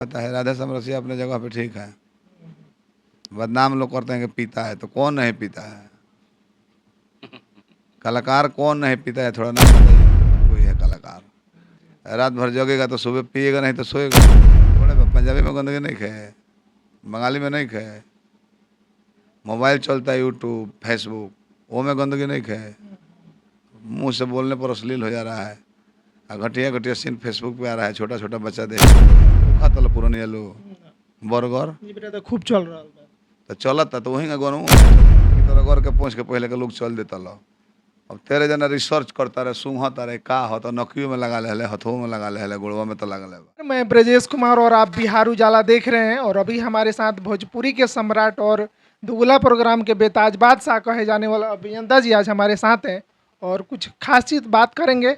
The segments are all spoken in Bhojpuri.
आता है। राधे समरसिया अपने जगह पे ठीक है। बदनाम लोग करते हैं कि पीता है, तो कौन नहीं पीता है? कलाकार कौन नहीं पीता है, थोड़ा नाम बताइए। कोई है कलाकार रात भर जगेगा तो सुबह पिएगा नहीं तो सोएगा थोड़े। पंजाबी में गंदगी नहीं खे, बंगाली में नहीं खे। मोबाइल चलता है, यूट्यूब फेसबुक, वो में गंदगी नहीं खे। मुंह से बोलने पर अश्लील हो जा रहा है। आ घटिया घटिया सीन फेसबुक पे आ रहा है। छोटा छोटा बच्चा देख खाता लो पुरानिया लो बर्गर। जी बेटा, तो खूब चल रहा बा। तो चलता तो वही गनु की तरह घर के पहुँच के पहले के लोग चल देता लो। अब तेरे जना रिसर्च करता रहे, सूंघता रहे का हो तो नकियो में लगा ले, हथों में लगा ले, गोड़वा में तो लगा ले। मैं ब्रजेश कुमार और आप बिहार उजाला देख रहे हैं और अभी हमारे साथ भोजपुरी के सम्राट और दुगला प्रोग्राम के बेताज बादशाह कहे जाने वाला अभियंता जी आज हमारे साथ हैं और कुछ खास चीज़ बात करेंगे।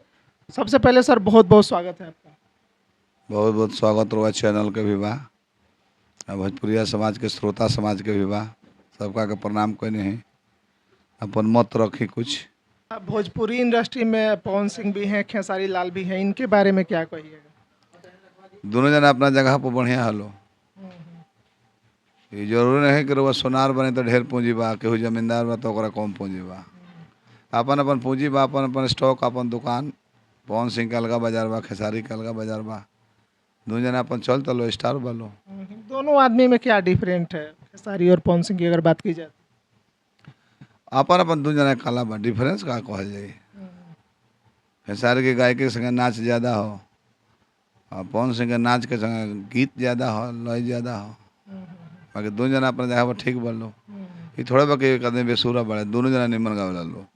सबसे पहले सर, बहुत बहुत स्वागत है आपका। बहुत बहुत स्वागत रहुआ चैनल के भी बा आ भोजपुरिया समाज के श्रोता समाज के भी बा। सबका के प्रणाम कोई नहीं, अपन मत रखी कुछ। भोजपुरी इंडस्ट्री में पवन सिंह भी हैं, खेसारी लाल भी हैं, इनके बारे में क्या कहिएगा? दोनों जना अपना जगह पर बढ़िया हलो। ये जरूरी नहीं कि रउआ सोनार बने तो ढेर पूंजी बा, केहू जमींदार बा तो ओकरा कम पूंजी बा। अपन अपन पूंजी बा, अपन अपन स्टॉक, अपन दुकान। पवन सिंह के अलगा बाजार बा, खेसारी के अलगा बाजार बा। दोनों जना अपन चल तलो स्टार बलो। दोनों आदमी में क्या डिफरेंट है, खेसारी और पवन सिंह की अगर बात की जाए? अपन अपन दू जना के कला बा, डिफरेंस का कहल जाई। खेसारी के गायकी के संगे नाच ज़्यादा हो और पवन सिंह के नाच के संगे गीत ज़्यादा हो, लय ज़्यादा हो। बाकी दोनों जना अपना जगह पर ठीक बलो। ये थोड़े बाकी एक आदमी बेसुरा बड़े, दोनों जना निमन गावेला लो।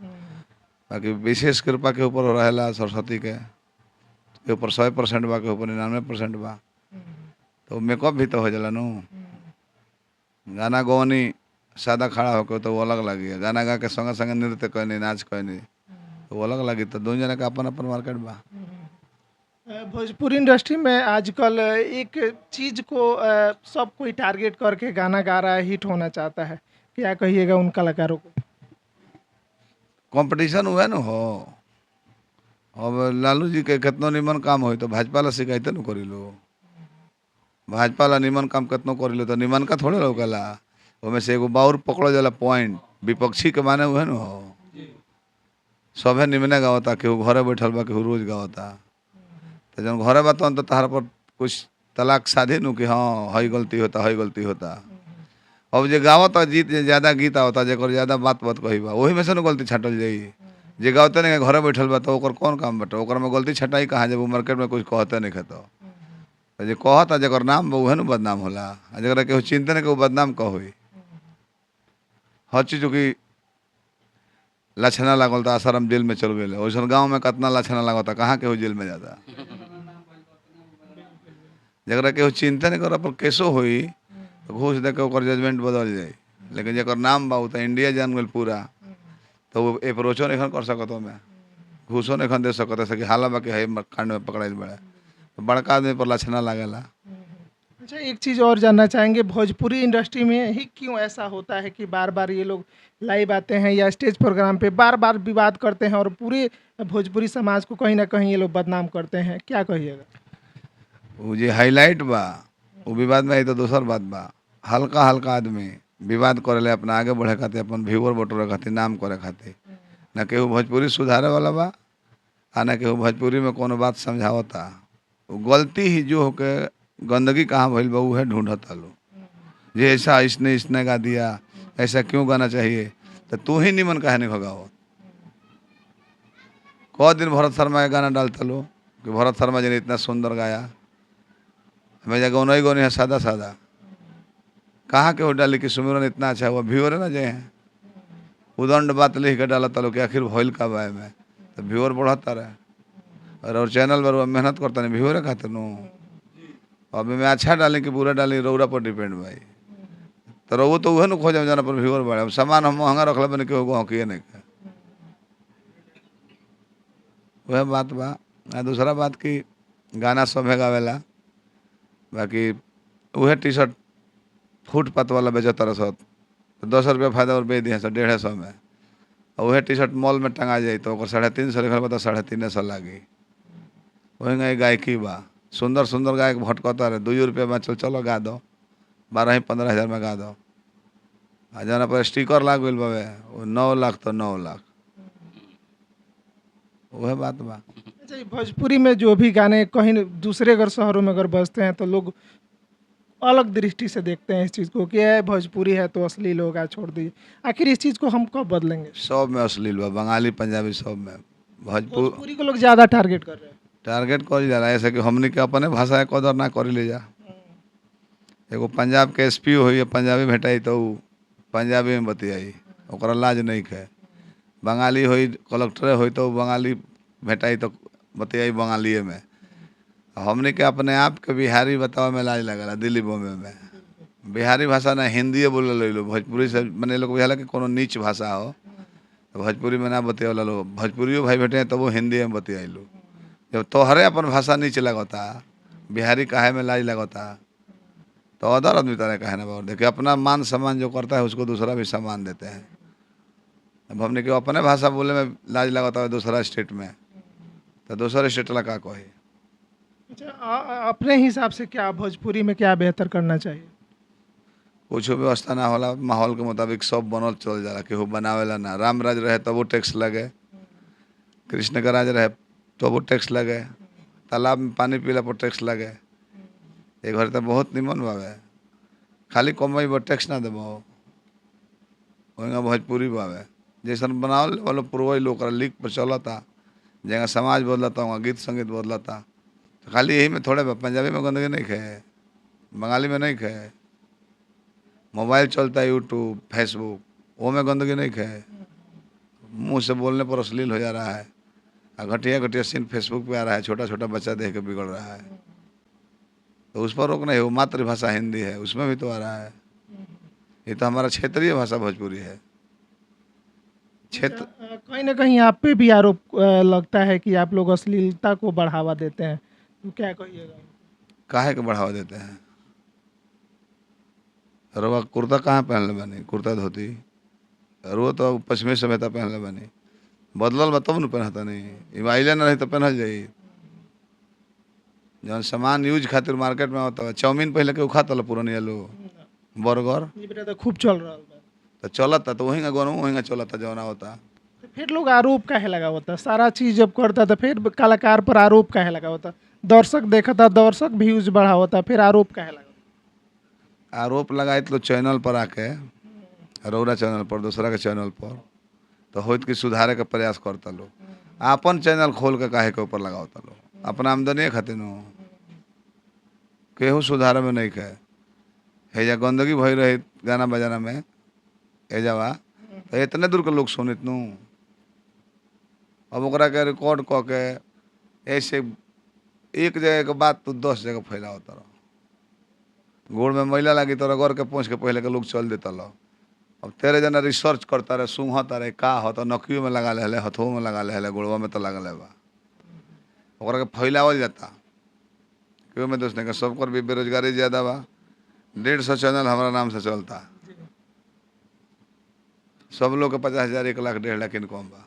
बाकी विशेष कृपा के ऊपर रहेला सरस्वती के ऊपर 100% बा, के ऊपर 99% बा। तो मेकअप भी तो हो जाला नु। गाना गवनी सादा खड़ा होके तो वो अलग लगी, गाना गा के संगे संगे नृत्य कैनी, नाच कैनी तो वो अलग लगी। तो दोनों जना के अपन अपन मार्केट बा। भोजपुरी इंडस्ट्री में आजकल एक चीज़ को सब कोई टारगेट करके गाना गा रहा है, हिट होना चाहता है। क्या कहिएगा उन कलाकारों को? कंपटीशन हुआ न हो। अब लालू जी के कितनो निमन काम होई तो भाजपा ला शिकायत न करी लो। भाजपा ला निमन काम कितनो करी लो तो निमन का थोड़े रोकेला। ओमे से एगो बाउर पकड़ो जाला पॉइंट विपक्षी के माने उहे न हो। सभे निमने गावता, केहू घरे बैठल बा, केहू रोज गावता। तो जौन घरे बा तौन तो तहरा पर कुछ तलाक साधे नु कि हाँ हई गलती होता, हई गलती होता। अब जे गावता जीत जे ज़्यादा गीत आवता, जेकर ज़्यादा बात बात कही बा, ओही में से न गलती छाटल जाई। जे गावते नहीं घरे बैठल बा तो ओकर कौन काम बाटे? ओकर में गलती छटाई कहाँ जब मार्केट में कुछ कहते नहीं खेतो। तो जे कहता जेकर नाम बा उहे न बदनाम होला, आ जेकरा केहू चिंते नहीं के उ बदनाम कह होई। हर चीज की लक्षणा लागल तो आसाराम जेल में चल गए। वैसन गाँव में कितना लक्षणा लागता, कहाँ केहू जेल में जाता? जकरा केहू चिंता नहीं कर पर केसो होई तो घूस दे के ओकर जजमेंट बदल जाई। लेकिन जेकर नाम बा उ तो इंडिया जान गइल पूरा, तो वो अप्रोचो नहीं कर सकत, में घूसो नहीं दे सकत ऐसे कि हाला बाकी है कांड में पकड़ाइल बड़े। तो बड़का आदमी पर लक्षणा लागेला। अच्छा, एक चीज़ और जानना चाहेंगे, भोजपुरी इंडस्ट्री में ही क्यों ऐसा होता है कि बार बार ये लोग लाइव आते हैं या स्टेज प्रोग्राम पे बार बार विवाद करते हैं और पूरे भोजपुरी समाज को कहीं ना कहीं ये लोग बदनाम करते हैं? क्या कहिएगा? वो जे हाईलाइट बा वो विवाद में आई तो दोसर बात बा। हल्का हल्का आदमी विवाद करेले अपना आगे बढ़े खातिर, अपन व्यूअर बटोरे खातिर, नाम करे खातिर। ना केहू भोजपुरी सुधारे वाला बा आ ना केहू भोजपुरी में कोनो बात समझावता। वो गलती ही जो होके गंदगी कहाँ भइल बा उहे ढूंढता लो। जे ऐसा इसने इसने गा दिया, ऐसा क्यों गाना चाहिए, तो तू ही निमन काहे नहीं गावत? क दिन भरत शर्मा के गाना डालता लो कि भरत शर्मा जी ने इतना सुंदर गाया। हमें जगह गौन गौनी है सादा सादा, कहाँ के हो डाली कि सुमिरन इतना अच्छा हुआ? व्यूअर ना जे हैं उदंड बात लिख के डाला तलो कि आखिर भइल का बा में, तो व्यूअर बढ़ता रहे। और चैनल पर मेहनत करता नहीं व्यूअर खातिर नु। अब मैं अच्छा डाली कि बुरा डाली रौरा पर डिपेंड भाई। तो रउआ तो उहे नु खोजम जाना पर व्यूअर बढ़े। अब सामान हम महंगा रखले बने, केहू गहकिए नहीं के। वह बात बा। आ दूसरा बात कि गाना सभे गावेला, बाकी उहे टी शर्ट फुटपाथ वाला बेचत तरह तो 10 रुपया फायदा और बेच दिए सर 150 में। और उहे टी शर्ट मॉल में टंगा जाई तो ओकर 350 लिखल बा तो 350 लागी। वही गायकी बा। सुंदर सुंदर गायक भटकता रहे, 2 रुपया में चल चलो गा दो, 12 ही 15 हज़ार में गा दो। आ जना पर स्टिकर लाग गइल बावे वो 9 लाख तो 9 लाख, वह बात बा। अच्छा, ये भोजपुरी में जो भी गाने कहीं दूसरे अगर शहरों में अगर बजते हैं तो लोग अलग दृष्टि से देखते हैं इस चीज़ को कि ये भोजपुरी है तो अश्लील होगा, छोड़ दीजिए। आखिर इस चीज़ को हम कब बदलेंगे? सब में अश्लील बा, बंगाली, पंजाबी, सब में। भोजपुर भोजपुरी को लोग ज़्यादा टारगेट कर रहे हैं। टारगेट कइल जाला ऐसे कि हमनी के अपने भाषा के कदर ना करी ले जा। एगो पंजाब के एसपी होई, पंजाबी भेटाई तो उ पंजाबी में बतियाई, ओकरा लाज नहीं है। बंगाली होई, कलेक्टर होई तो बंगाली भेटाई तो बतियाई बंगालिए में। हमनी के अपने आप के बिहारी बतावे में लाज लगला। दिल्ली बॉम्बे में बिहारी भाषा ना, हिंदीए बोले लो। भोजपुरी से मने लोग बुझाला कि कोनो नीच भाषा हो, तो भोजपुरी में ना बतियावला लोग। भोजपुरियो भाई भेटे तब वो हिंदी में बतियाइलो। जब तोहरे अपन भाषा नीच लगता, बिहारी काहे में लाज लगता, तो अदर आदमी तरह काहे ना बा। देखिए, अपना मान सम्मान जो करता है उसको दूसरा भी सम्मान देते हैं। अब हमने के अपने भाषा बोले में लाज लगता है दूसरा स्टेट में, तो दूसरा स्टेट ला का कही? अच्छा, अपने हिसाब से क्या भोजपुरी में क्या बेहतर करना चाहिए? कुछ व्यवस्था ना होला। माहौल के मुताबिक सब बनल चल जाला, केहू बनावेला ना। राम राज रहे तबो टैक्स लगे, कृष्ण का राज रहे तबो टैक्स लगे, तालाब में पानी पीला पर टैक्स लगे। एक घड़ी तो बहुत निमन बावे, खाली कमैब टैक्स ना देबो। वहीं भोजपुरी बावे, जैसन बनावल वालो पूर्वज लोग ओकरा लीक पर चलता। जगह समाज बदलता वहाँ गीत संगीत बदलता। तो खाली यही में थोड़े बा, पंजाबी में गंदगी नहीं है, बंगाली में नहीं है? मोबाइल चलता है, यूट्यूब, फेसबुक, वो में गंदगी नहीं है? मुंह से बोलने पर अश्लील हो जा रहा है आ घटिया घटिया सीन फेसबुक पे आ रहा है, छोटा छोटा बच्चा देख के बिगड़ रहा है, तो उस पर रोक नहीं। वो मातृभाषा हिंदी है, उसमें भी तो आ रहा है। ये तो हमारा क्षेत्रीय भाषा भोजपुरी है, क्षेत्र। अच्छा, कहीं ना कहीं आप पे भी आरोप लगता है कि आप लोग अश्लीलता को बढ़ावा देते हैं, तो क्या कहिएगा? काहे के बढ़ावा देते हैं? रउआ कुर्ता कहाँ पहनले बानी? कुर्ता धोती रुआ तो पश्चिमी सभ्यता पहनले बानी। बदलल बा तब न पहनता। नहीं ई आइले ना रही तो पहनल जाई? जौन सामान यूज खातिर मार्केट में आवता, चाउमीन पहले के खाता पुरानिया लोग, बर्गर। ये बेटा तो खूब चल रहा बा। तो चलता तो वहीं का गनू वहीं का चलता जौन आवता। तो फिर लोग आरोप काहे लगावता? सारा चीज जब करता तो फिर कलाकार पर आरोप काहे लगावता? दर्शक देखता, दर्शक व्यूज बढ़ावता, फिर आरोप काहे लगावता? आरोप लगाए तो चैनल पर आके, रौरा चैनल पर, दूसरा के चैनल पर तो होत कि सुधारे के प्रयास करता लोग। आपन चैनल खोल के काहे के ऊपर लगावता लोग? अपना आमदनी खातिर नु। केहू सुधारे में नहीं खे। हेजा गंदगी भई रही गाना बजाना में एजावा तो इतने दूर के लोग सुनित नु। अब ओकरा के रिकॉर्ड कऽ के ऐसे एक जगह के बात तू 10 जगह फैलावत रह। गोड़ में मैला लागी तो रगड़ के पोंछ के पहले के लोग चल देता लो। अब तेरे जना रिसर्च करता रहे, सूंघता रहे, का हो तो नकियो में लगा ले, हथो में लगा ले, गोड़वा में तो लगल बा, ओकरा के फैलावल जाता। केहू में दोष नहीं, सबकर भी बेरोजगारी ज्यादा बा। 150 चैनल हमारा नाम से चलता, सब लोग के 50,000, 1 लाख, 1.5 लाख इनकम बा।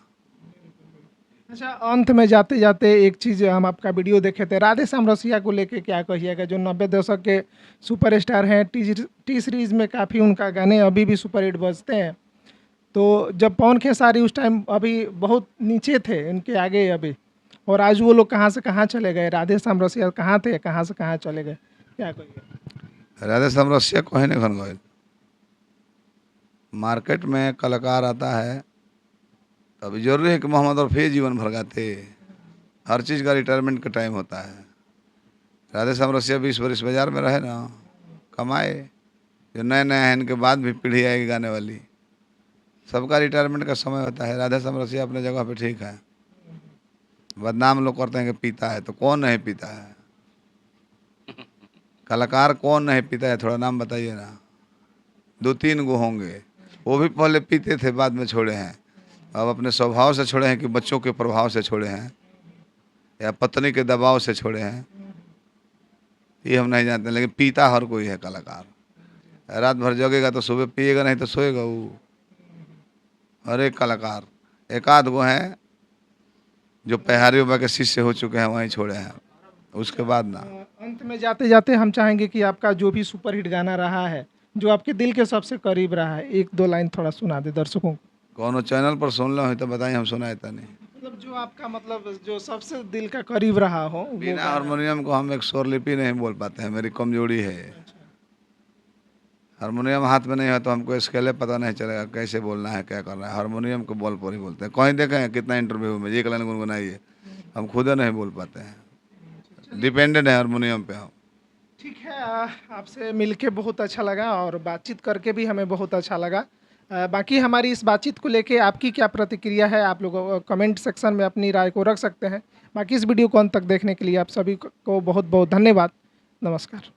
अच्छा, अंत में जाते जाते एक चीज़, हम आपका वीडियो देखे थे, राधे श्याम रसिया को लेके क्या कहिएगा, जो 90 दशक के सुपरस्टार हैं? टी टी सीरीज में काफ़ी उनका गाने अभी भी सुपरहिट बजते हैं। तो जब पवन खेसारी उस टाइम अभी बहुत नीचे थे उनके आगे अभी, और आज वो लोग कहाँ से कहाँ चले गए। राधे श्याम रसिया कहाँ थे, कहाँ से कहाँ चले गए, क्या कहिए? राधे श्याम रसिया कहीं नहीं खन गए। मार्केट में कलाकार आता है तो अभी जरूरी है कि मोहम्मद रफ़ी जीवन भर गाते? हर चीज़ का रिटायरमेंट का टाइम होता है। राधे श्याम रसिया 20 बरस बाजार में रहे ना, कमाए। जो नए नए हैं, इनके बाद भी पीढ़ी आएगी गाने वाली, सबका रिटायरमेंट का समय होता है। राधे श्याम रसिया अपने जगह पे ठीक है। बदनाम लोग करते हैं कि पीता है, तो कौन नहीं पीता है? कलाकार कौन नहीं पीता है? थोड़ा नाम बताइए ना। दो तीन गो होंगे, वो भी पहले पीते थे, बाद में छोड़े हैं। अब अपने स्वभाव से छोड़े हैं कि बच्चों के प्रभाव से छोड़े हैं या पत्नी के दबाव से छोड़े हैं, ये हम नहीं जानते, लेकिन पीता हर कोई है कलाकार। रात भर जगेगा तो सुबह पिएगा, नहीं तो सोएगा वो। हर एक कलाकार, एक आध गो हैं जो पहाड़ी बाबा के शिष्य हो चुके हैं, वहीं छोड़े हैं। उसके बाद ना। अंत में जाते जाते हम चाहेंगे कि आपका जो भी सुपरहिट गाना रहा है, जो आपके दिल के सबसे करीब रहा है, एक दो लाइन थोड़ा सुना दे दर्शकों को। कोनो चैनल पर सुन लो तो बताइए, हम सुनाए तनी। मतलब जो आपका, मतलब जो सबसे दिल का करीब रहा हो वो बिना गाना। हारमोनियम को हम एक स्वरलिपि नहीं बोल पाते हैं, मेरी कमजोरी है। हारमोनियम हाथ में नहीं है तो हमको स्केले पता नहीं चलेगा कैसे बोलना है, क्या करना है। हारमोनियम को बल पर ही बोलते हैं। कहीं देखें कितना इंटरव्यू में एक लाइन गुनगुनाइए, हम खुद नहीं बोल पाते हैं, डिपेंडेंट है हारमोनियम पे हम। ठीक है, आपसे मिलके बहुत अच्छा लगा और बातचीत करके भी हमें बहुत अच्छा लगा। बाकी हमारी इस बातचीत को लेके आपकी क्या प्रतिक्रिया है, आप लोग कमेंट सेक्शन में अपनी राय को रख सकते हैं। बाकी इस वीडियो को अंत तक देखने के लिए आप सभी को बहुत बहुत धन्यवाद। नमस्कार।